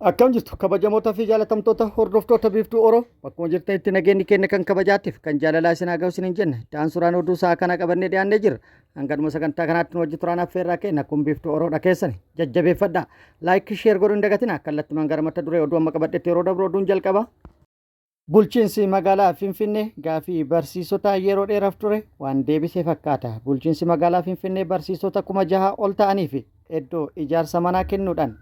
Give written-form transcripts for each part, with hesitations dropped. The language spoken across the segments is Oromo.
Akkam jirtu kabajamoota fi jaalatamtoota hordoftoota Biiftuu Oro, bakkuma jirtanitti nageenyi keenya kan kabajaatiif kan jaalalaa isin haa ga'u isiniin jenna. Da'an suuraan oduu sa'a kana qabannee dhiyaannee jirra. Hangadhuma sagantaa kanaatti nu wajji turaan affeerraa keenya kun Biiftuu Oroodha keessani. Jajjabeeffadhaa. Like, share godhuu hin dagatina. Kallattumaan gara mata duree oduu amma qabadhetti yeroo dabru oduun jalqaba. Bulchiinsi magaalaa Finfinnee gaafii barsiisotaa yeroo dheeraaf ture waan deebise fakkaata. Bulchiinsi magaalaa Finfinnee barsiisota 6000 ol ta'aniif iddoo ijaarsa manaa kennuudhaan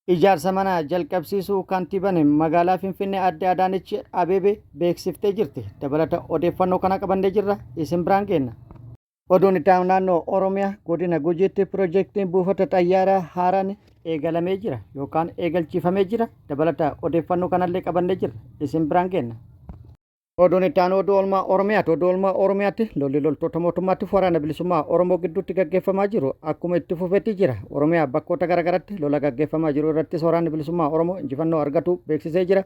ijaarsa manaa jalqabsiisuu kantiibaan magaalaa Finfinnee Aadde Adaanech Abeebee beeksiftee jirti. Dabalata odeeffannoo kana qabannee jirra, isin biraan geenna. Oduun itti aanu naannoo Oromiyaa godina Gujiitti pirojektiin buufata xayyaaraa haaraan eegalamee jira yookaan eegalchiifamee jira. Dabalata odeeffannoo kanallee qabannee jirra. Isin biraan geenna. Oduun itti aanu oduu oolmaa Oromiyaati. Oduu oolmaa Oromiyaatti lolli loltoota mootummaatiif waraana bilisummaa Oromoo gidduutti gaggeeffamaa jiru akkuma itti fufetti jira. Oromiyaa bakkoota garaagaratti lola gaggeeffamaa jiru irrattis waraanni bilisummaa Oromoo injifannoo argatu beeksisee jira.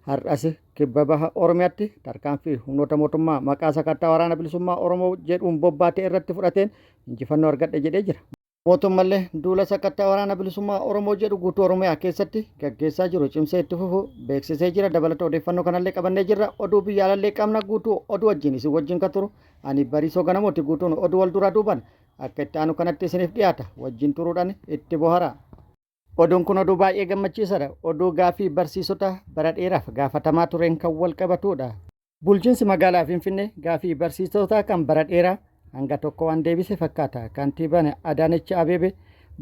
Har'as Kibba Baha Oromiyaatti tarkaanfii humnoota mootummaa maqaa sakattaa Waraana Bilisummaa Oromoo jedhuun bobbaate irratti fudhateen injifannoo argadhe jedhee jira. Mootummallee duula sakattaa Waraana Bilisummaa Oromoo jedhu guutuu Oromiyaa keessatti gaggeessaa jiru cimsee itti fufu beeksisee jira. Dabalata odeeffannoo kanallee qabannee jirra. Oduu biyya alallee qabna, guutuu oduu wajjin isin wajjin kan turu ani Bariisoo Ganamooti. Guutuun oduu wal duraa duuban akka itti aanu kanatti isiniif dhiyaata. Wajjin turuudhaan itti boharaa. Oduun kun oduu baay'ee gammachiisadha. Oduu gaaffii barsiisota bara dheeraaf gaafatamaa tureen kan wal qabatudha. Bulchiinsi magaalaa Finfinnee gaaffii barsiisotaa kan bara dheeraa hanga tokko waan deebise fakkaata. Kantiibaan Adaanech Abeebee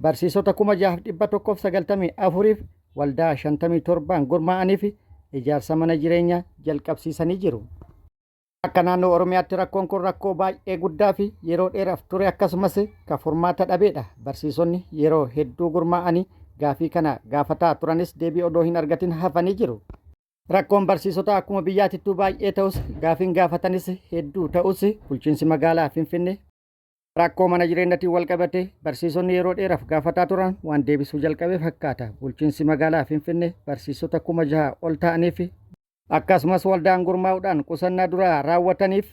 barsiisota 6,194f waldaa 57n gurmaa'aniif ijaarsa mana jireenyaa jalqabsiisanii jiru. Akka naannoo Oromiyaatti rakkoon kun rakkoo baay'ee guddaa fi yeroo dheeraaf ture akkasumas ka furmaata dhabeedha. Barsiisonni yeroo hedduu gurmaa'anii gaafii kana gaafataa turanis deebii odoo hin argatin hafanii jiru. Rakkoon barsiisotaa akkuma biyyaatittuu baay'ee ta'us, gaafiin gaafatanis hedduu ta'us, bulchiinsi magaalaa Finfinnee rakkoo mana jireenyatiin walqabatee barsiisonni yeroo dheeraaf gaafataa turan waan deebisuu jalqabe fakkaata. Bulchiinsi magaalaa Finfinnee barsiisota 6000 ol ta'aniif akkasumas waldaan gurmaa'uudhaan qusannaa duraa raawwataniif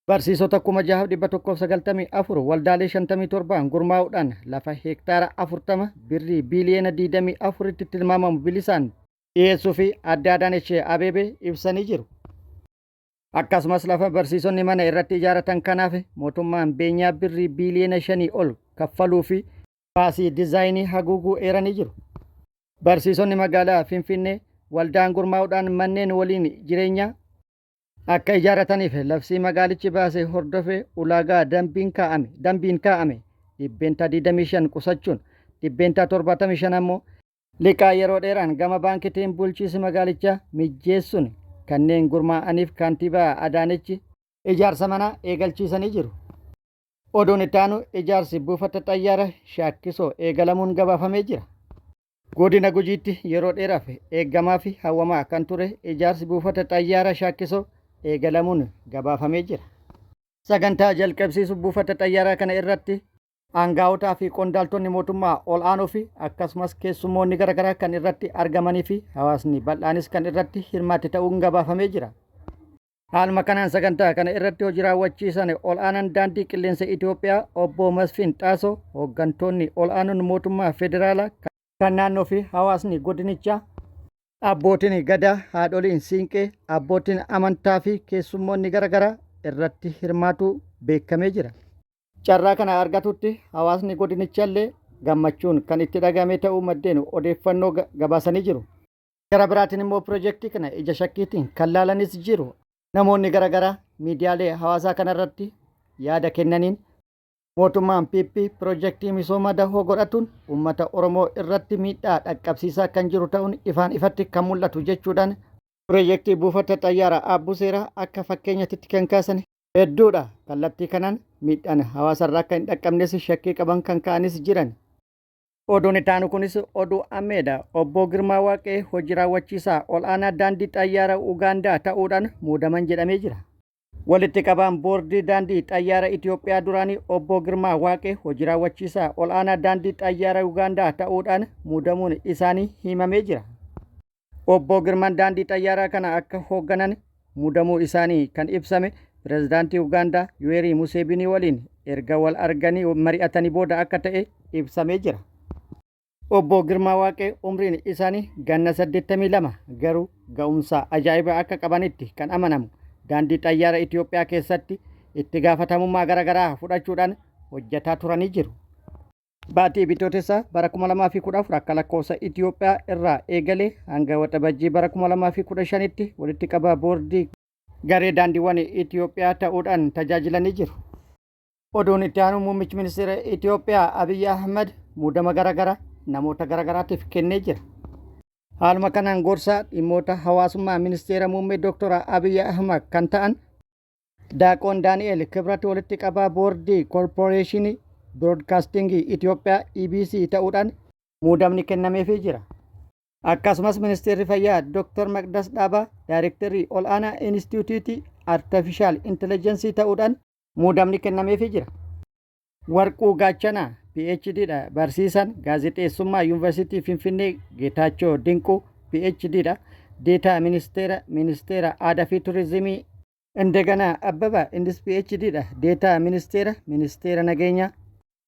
barsiisota 6,194 waldaalee 57n gurmaa'uudhaan lafa heektaara 40 birrii biiliyoona 24tti tilmaamamu bilisaan dhiyeessuu fi Aadde Adaanech Abeebee ibsanii jiru. Akkasumas lafa barsiisonni mana irratti ijaaratan kanaaf mootummaan beenyaa birrii biiliyoona 5 ol kaffaluu fi baasii dizaayinii haguuguu eeranii jiru. Barsiisonni magaalaa Finfinnee waldaan gurmaa'uudhaan manneen waliin jireenyaa akka ijaarrataniif labsii magaalichi baase hordofee ulaagaa dambiin kaa'ame dambiin kaa'ame 25% qusachuun 75% ammoo liqaa yeroo dheeraan gama baankitiin bulchiisi magaalichaa mijjeessuun kanneen gurmaa'aniif kantiibaa Adaanechi ijaarsa manaa eegalchiisanii jiru. Oduun itti aanu ijaarsi buufata xayyaara Shaakkisoo eegalamuun gabaafamee jira. Godina Gujiitti yeroo dheeraaf eegamaa fi hawwamaa kan ture ijaarsi buufata xayyaara Shaakkisoo eegalamuun gabaafamee jira. Sagantaa jalqabsiisuu buufata xayyaaraa kana irratti aangaa'otaa fi qondaaltonni mootummaa ol'aanoo fi akkasumas keessummoonni garaagaraa kan irratti argamanii fi hawaasni bal'aanis kan irratti hirmaate ta'uun gabaafamee jira. Haaluma kanaan sagantaa kana irratti hojii raawwachiisan ol'aanan daandii qilleensa Itoophiyaa obbo Masfin Xaasoo, hooggantoonni ol'aanon mootummaa federaalaa, kan naannoo fi hawaasni godinichaa, abbootiin gadaa, haadholiin siinqee, abbootiin amantaa fi keessummoonni garaagaraa irratti hirmaatuu beekamee jira. Carraa kana argatutti hawaasni godinichallee gammachuun kan itti dhagahame ta'uu maddeen odeeffannoo gabaasanii jiru. Gara biraatiin immoo pirojektii kana ija shakkiitiin kan laalanis jiru. Namoonni garaagaraa miidiyaalee hawaasaa kanarratti yaada kennaniin mootummaan PP pirojektii misooma dahoo godhatuun uummata Oromoo irratti miidhaa dhaqqabsiisaa kan jiru ta'uun ifaan ifatti kan mul'atu jechuudhaan pirojektii buufata xayyaara Aabbuu Seeraa akka fakkeenyatti kan kaasan hedduudha. Kallattii kanaan miidhaan hawaasarra akka hin dhaqqabnes shakkii qaban kan ka'anis jiran. Oduun itti aanu kunis oduu ammeedha. Obbo Girmaa Waaqee hojii raawwachiisaa ol'aanaa daandii xayyaara Ugaandaa ta'uudhaan muudaman jedhamee jira. Walitti qabaan boordii daandii xayyaara Itoophiyaa duraanii Obbo Girmaa Waaqee hojii raawwachiisaa ol'aanaa daandii xayyaara Ugaandaa ta'uudhaan muudamuun isaanii himamee jira. Obbo Girmaan daandii xayyaaraa kana akka hoogganan muudamuu isaanii kan ibsame pirezidaantii Ugaandaa Yuweerii Museevinii waliin erga wal arganii mari'atanii booda akka ta'e ibsamee jira. Obbo Girmaa Waaqee umriin isaanii ganna 82 garuu ga'umsa ajaa'ibaa akka qabanitti kan amanamu daandii xayyaara Itoophiyaa keessatti itti gaafatamummaa garaagaraa fudhachuudhaan hojjetaa turanii jiru. Baatii Bitootessaa bara 2014 akka lakkoofsa Itoophiyaa irraa eegalee hanga Waxabajjii bara 2015tti walitti qabaa boordii garee daandiiwwan Itoophiyaa ta'uudhaan tajaajilanii jiru. Oduun itti aanu muummichi ministeera Itoophiyaa Abiy Ahmed muudama garaagaraa namoota garaagaraatiif kennee jira. Haaluma kanaan gorsaa dhimmoota hawaasummaa ministeera muummee Dr. Abiy Ahmed kan ta'an Daaqoon Daani'el Kibrat walitti qabaa boordii koorporeeshinii biroodkaastingii Itoophiyaa EBC ta'uudhaan muudamni kennameefii jira. Akkasumas ministeerri fayyaa Dr. Maqdas Dhaabaa daayirektarii ol'aanaa Inistituutii Artifishaal Intelligensii ta'uudhaan muudamni kennameefii jira. Warquu Gaachanaa PhD dha. Barsiisaan gaazexeessummaa Yuunivarsiitii Finfinnee Geetaachoo Dinquu PhD dha. Deetaa ministeera ministeera aadaa fi turizimii Indeganaa Abbabaa innis PhD dha. Deetaa ministeera ministeera nageenyaa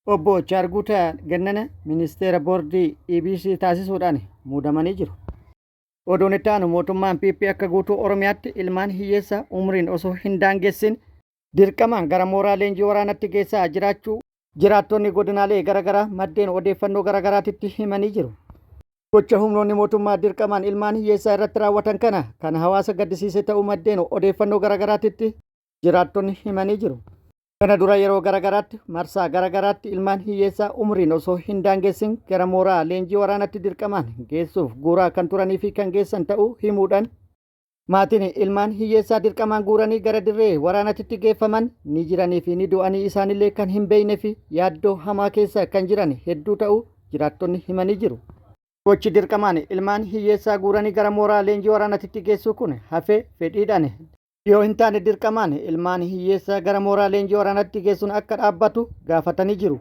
Obbo Chaarguutaa Gannana ministeera boordii EBC taasisuudhaan muudamanii jiru. Oduun itti aanu mootummaan PP akka guutuu Oromiyaatti ilmaan hiyyeessaa umriin osoo hin daangessin dirqamaan gara mooraa leenjii waraanatti geessaa jiraachuu jiraattonni godinaalee garaagaraa maddeen odeeffannoo garaagaraatitti himanii jiru. Gocha humnoonni mootummaa dirqamaan ilmaan hiyyeessaa irratti raawwatan kana kan hawaasa gaddisiise ta'uu maddeen odeeffannoo garaagaraatitti jiraattonni himanii jiru. Kana dura yeroo garaagaraatti marsaa garaagaraatti ilmaan hiyyeessaa umriin osoo hin daangessin gara mooraa leenjii waraanatti dirqamaan geessuuf guuraa kan turanii fi kan geessan ta'uu himuudhaan maatiin ilmaan hiyyeessaa dirqamaan guuranii gara dirree waraanatitti geeffaman ni jiranii fi ni du'anii isaanillee kan hin beekne fi yaaddoo hamaa keessa kan jiran hedduu ta'uu jiraattonni himanii jiru. Gochi dirqamaan ilmaan hiyyeessaa guuranii gara mooraa leenjii waraanatitti geessuu kun hafee fedhiidhaan yoo hin taane dirqamaan ilmaan hiyyeessaa gara mooraa leenjii waraanatti geessuun akka dhaabbatu gaafatanii jiru.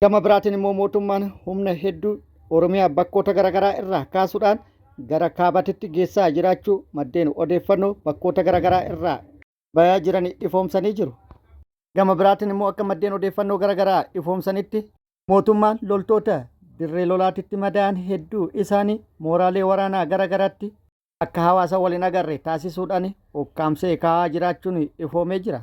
Gama biraatiin immoo mootummaan humna hedduu Oromiyaa bakkoota garaagaraa irraa kaasuudhaan gara kaabatitti geessaa jiraachuu maddeen odeeffannoo bakkoota garaagaraa irraa bayaa jiran ifoomsanii jiru. Gama biraatiin immoo akka maddeen odeeffannoo garaagaraa ifoomsanitti mootummaan loltoota dirree lolaatitti madaa'an hedduu isaanii mooraalee waraanaa garaagaraatti akka hawaasa waliin agarre taasisuudhaan ukkaamsee kaa'aa jiraachuun ifoomee jira.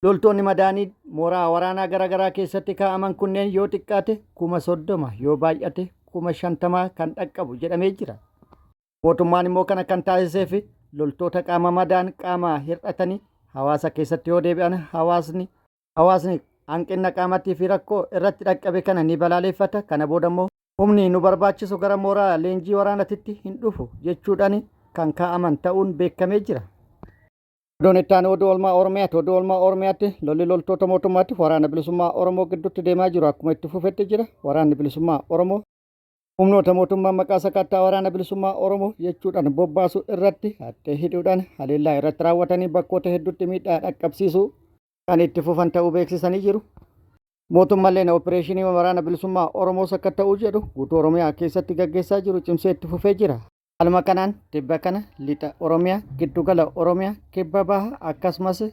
Loltoonni madaanii mooraa waraanaa garaagaraa keessatti kaa'aman kunneen yoo xiqqaate 30,000 yoo baay'ate 50,000 kan dhaqqabu jedhamee jira. Mootummaan immoo kana kan taasiseef loltoota qaama madaan qaama hir'atanii hawaasa keessatti yoo deebi'an hawaasni hawaasni hanqina qaamattii fi rakkoo irratti dhaqqabe kana ni balaaleffata. Kana booda immoo humni nu barbaachisu gara mooraa leenjii waraanatitti hin dhufu jechuudhaan kan kaa'aman ta'uun beekamee jira. Oduun itti aanu oduu oolmaa Oromiyaati. Oduu oolmaa Oromiyaatti lolli loltoota mootummaatti waraana bilisummaa Oromoo gidduutti deemaa jiru akkuma itti fufetti jira. Waraanni bilisummaa Oromoo humnoota mootummaa maqaa sakattaa waraana bilisummaa Oromoo jechuudhaan bobbaasu irratti haxxee hidhuudhaan haleellaa irratti raawwatanii bakkoota hedduutti miidhaa dhaqqabsiisuu kan itti fufan ta'uu beeksisanii jiru. Mootummalleen opereeshinii waraana bilisummaa Oromoo sakatta'uu jedhu guutuu Oromiyaa keessatti gaggeessaa jiru cimsee itti fufee jira. Haaluma kanaan tibba kana lixa Oromiyaa, giddugala Oromiyaa, kibba baha akkasumas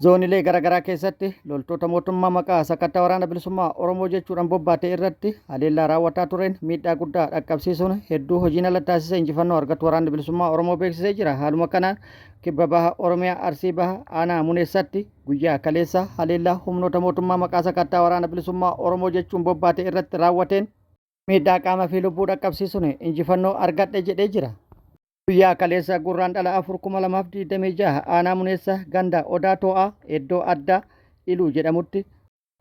zoonilee garaagaraa keessatti loltoota mootummaa maqaa sakattaa waraana bilisummaa Oromoo jechuudhaan bobbaate irratti haleellaa raawwataa tureen miidhaa guddaa dhaqqabsiisuun hedduu hojiin ala taasise injifannoo argatu waraanni bilisummaa Oromoo beeksisee jira. Haaluma kanaan kibba baha Oromiyaa Arsii baha aanaa Muneessatti guyyaa kaleessa haleellaa humnoota mootummaa maqaa sakattaa waraana bilisummaa Oromoo jechuun bobbaate irratti raawwateen miidhaa qaama fi lubbuu dhaqqabsiisuun injifannoo argadhe jedhee jira. Guyyaa kaleessa Gurraandhala 4 2026 aanaa Muneessa ganda Odaa Too'aa iddoo addaa Iluu jedhamutti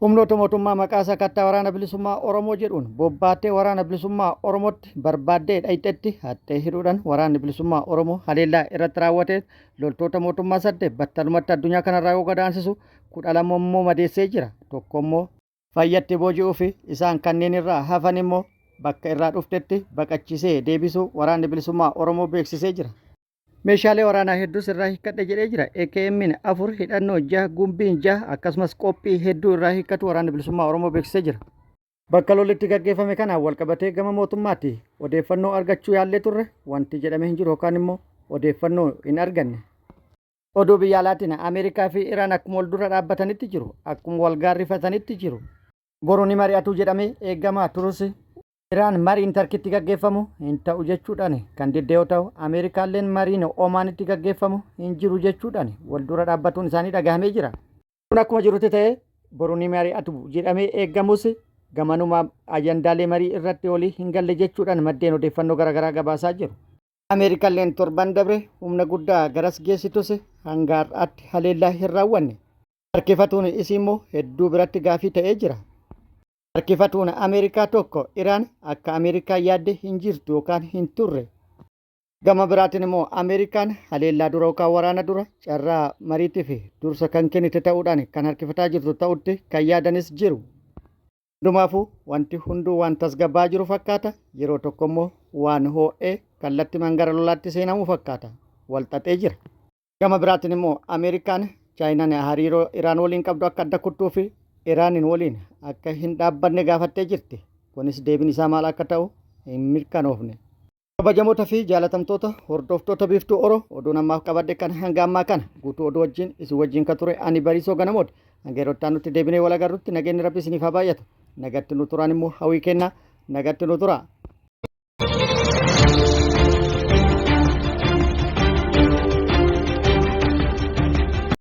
humnoota mootummaa maqaa sakattaa waraana bilisummaa Oromoo jedhuun bobbaattee waraana bilisummaa Oromootti barbaaddee dhayxetti haxxee hidhuudhaan waraanni bilisummaa Oromoo haleellaa irratti raawwatee loltoota mootummaa 8 battalumatti addunyaa kanarraa yoo gadaansisu 12 immoo madeessee jira. Tokko immoo fayyatti booji'uu fi isaan kanneen irraa hafan immoo bakka irraa dhuftetti baqachisee deebisuu waraanni bilisummaa Oromoo beeksisee jira. Meeshaalee waraanaa hedduus irraa hiikkadhe jedhee jira. AKM'n 4, hidhannoo 6, gumbiin 6 akkasumas qophii hedduu irraa hiikkatu waraanni bilisummaa Oromoo beeksisee jira. Bakka lolli itti gaggeeffame kanaan walqabatee gama mootummaatti odeeffannoo argachuu yaallee turre wanti jedhame hin jiru yookaan immoo odeeffannoo hin arganne. Oduu biyya alaatiin Ameerikaa fi Iraan akkuma wal dura dhaabbatanitti jiru. Akkuma wal gaarrifatanitti jiru. Boru ni mari'atu jedhamee eegamaa turus. Iraan mariin Tarkitti gaggeeffamu hin ta'u jechuudhaan kan didde yoo ta'u, Ameerikaalleen mariin Omaanitti gaggeeffamu hin jiru jechuudhaan wal dura dhaabbatuun isaanii dhagahamee jira. Kun akkuma jirutti ta'ee boru ni mari'atu jedhamee eegamus gamanuma ajandaalee marii irratti walii hin galle jechuudhaan maddeen odeeffannoo garaagaraa gabaasaa jiru. Ameerikalleen torban dabre humna guddaa garas geessitus hanga har'aatti haleellaa hin raawwanne. Harkifatuun isii immoo hedduu biratti gaafii ta'ee jira. Harkifatuun Ameerikaa tokko Iraan akka Ameerikaa yaadde hin jirtu yookaan hin turre. Gama biraatiin immoo Ameerikaan haleellaa dura yookaan waraana dura carraa mariitiif dursa kan kennite ta'uudhaan kan harkifataa jirtu ta'utti kan yaadanis jiru. Hundumaafuu wanti hunduu waan tasgabbaa'aa jiru fakkaata. Yeroo tokko immoo waan hoo'ee kallattimaan gara lolaatti seenamuu fakkaata. Wal xaxee jira. Gama biraatiin immoo Ameerikaan Chaayinaan hariiroo Iraan waliin qabdu akka adda kuttuu fi Iraaniin waliin akka hin dhaabbanne gaafattee jirti. Kunis deebiin isaa maal akka ta'u hin mirkanoofne. Kabajamoota fi jaalatamtoota hordoftoota Biiftuu Oro, oduun ammaaf qabadhe kan hanga ammaa kana guutuu oduu wajjin isin wajjin ka ture ani Bariisoo Ganamooti. Hanga yeroo itti aanutti deebinee wal agarrutti nageenyi Rabbi isiniif haa baay'atu. Nagatti nu turaan immoo hawwii kennaa, nagatti nu tura.